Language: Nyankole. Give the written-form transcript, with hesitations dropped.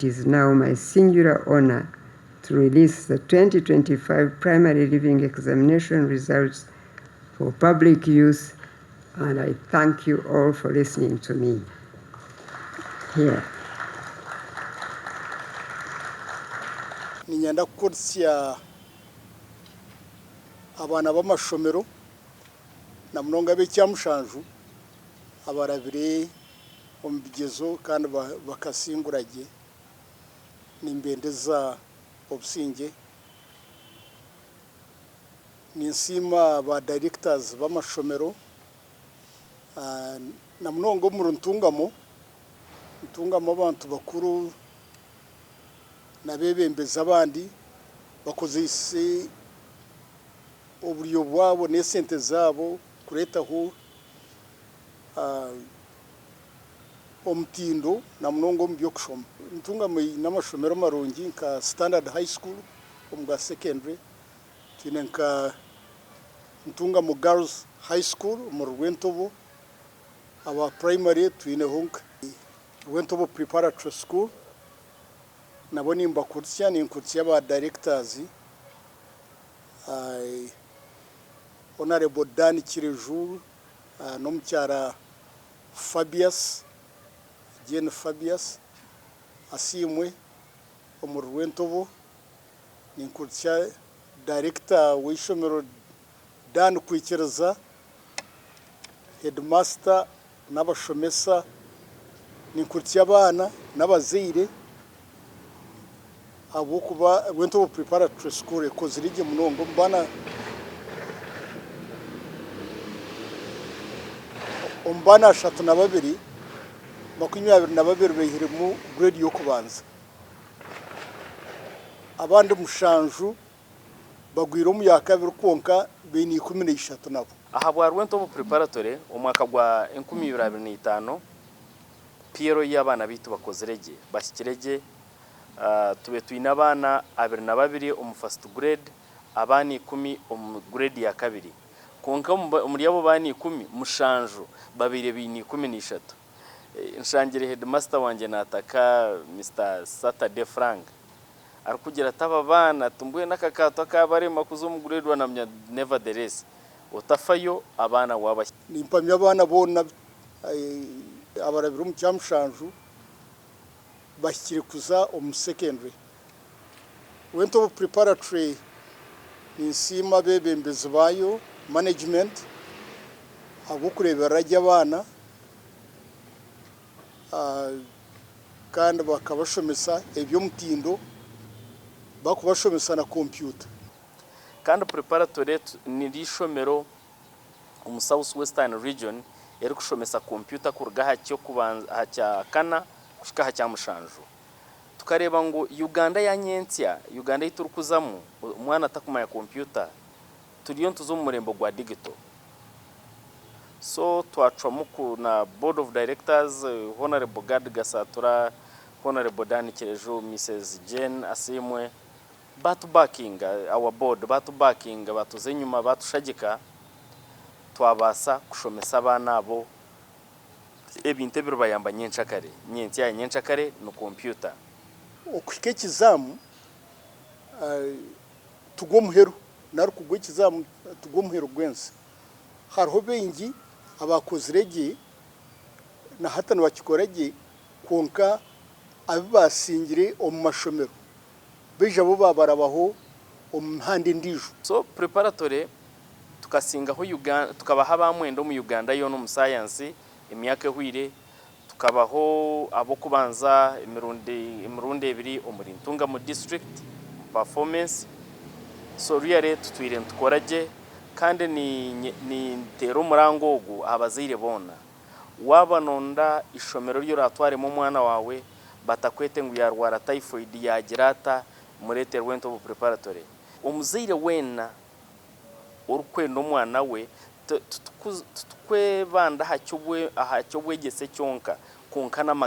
It is now my singular honour to release the 2025 Primary Leaving Examination results for public use and I thank you all for listening to me here. Niinyenda kukurisya abaana b'amashomero na munonga ab'ekyamushanju abarabire omu bigyezo kandi bakasingura gye. Nimbendeza obusingye. Ninsiima ba directors b'amashomero na munonga omuri Ntungamo. Ntungamo abantu bakuru n'abeebembezi abandi bakozeise oburyo bwabo n'esente zaabo kureetaho omutindo na munonga omu by'okushoma. Ntungamo eine amashomero marungi nka Standard High School omu ga secondary, twine nka Ntungamo Girls High School omuri Rwentobo, aba primary twineho nka Rwentobo Preparatory School, nabo nimbakurutsya, ninkurutsya ba directors Honourable Dan Kireju n'omukyara Fabius, Jane Fabius Asiimwe omuri Rwentobo. Ninkurutsya dayirekita w'eishomero Dan Kwikiriza, heedimasita n'abashomesa. Ninkurutsya abaana n'abazaire ahabw'okuba Rwentobo Preparatory School ekozire gye munonga omu baana Omu baana 32, 22 baihiremu grade y'okubanza. Abandi mushanju bagwire omu ya kabiri kwonka baine 13 nabo. Ahabwa Rwentobo Preparatory omwaka gwa 2025, PLE abaana baitu bakozire gye, bahikire gye. Tube twine abaana 22 omu first grade, abaana ikumi omu grade ya kabiri. Kwonka omuri abo baana ikumi, mushanju babaire baine 13. Nshangire heedimasita wangye naataka Mister Saturday Frank arikugira ati aba baana ati mbwenu aka kaato akaabarema kuza omu grade one namanya nevertheless otafayo abaana waaba. Nimpamya abaana boona abarabire omu kyamushanju bahikire kuza omu secondary. Wentobo Preparatory ninsiima abeebembezi baayo, management, ahabw'okureeberera gye abaana kandi bakabashomesa eby'omutindo barikubashomesa na kompyuta. Kandi Preparatory niryo ishomero omu South Western Region erikushomesa kompyuta kuruga aha kya kana kuhika aha kya mushanju. Tukareeba ngu Uganda ya nyentsya, Uganda ei turikuzamu, omwana atakumanya kompyuta, turiyo nituza omu murembe gwa digito. So twacwamu ku na board of directors, Honourable Gad Gasatura, Honourable Dan Kireju, Mises Jane Asiimwe, baatubakinga, our board baatubakinga, baatuza enyima, baatushagika, twabaasa kushomesa abaana abo ebintu ebiribayamba nyenkyakare. Nyentsya ya nyenkyakare ni kompyuta. Okuhika ekizaamu tigwo muheru nari kugwa ekizaamu tigwo muheru gw'ensi. Hariho baingi abaakozire gye na hati nibakikora gye kwonka abu baasingire omu mashomero baija bo baabarabaho omu mihanda endiijo. So preparatory tukasingaho Uganda, tukabaho aba mwenda omu Uganda yoona omu sayansi emyaka ehweire, tukabaho ab'okubanza emirundi emirundi ebiri omuri Ntungamo district omu performance, so really tutwire nitukora gye kandi ninteera omuranga ogu aha bazaire boona, waaba noonda ishomero eri oraatwaremu omwana waawe batakwete ngu yaarwara typhoid yaagira ata, mureete Rwentobo Preparatory. Omuzaire weena orikwenda omwana we, titukwebanda aha ky'obwegyese kyonka, kwonka n'amagara.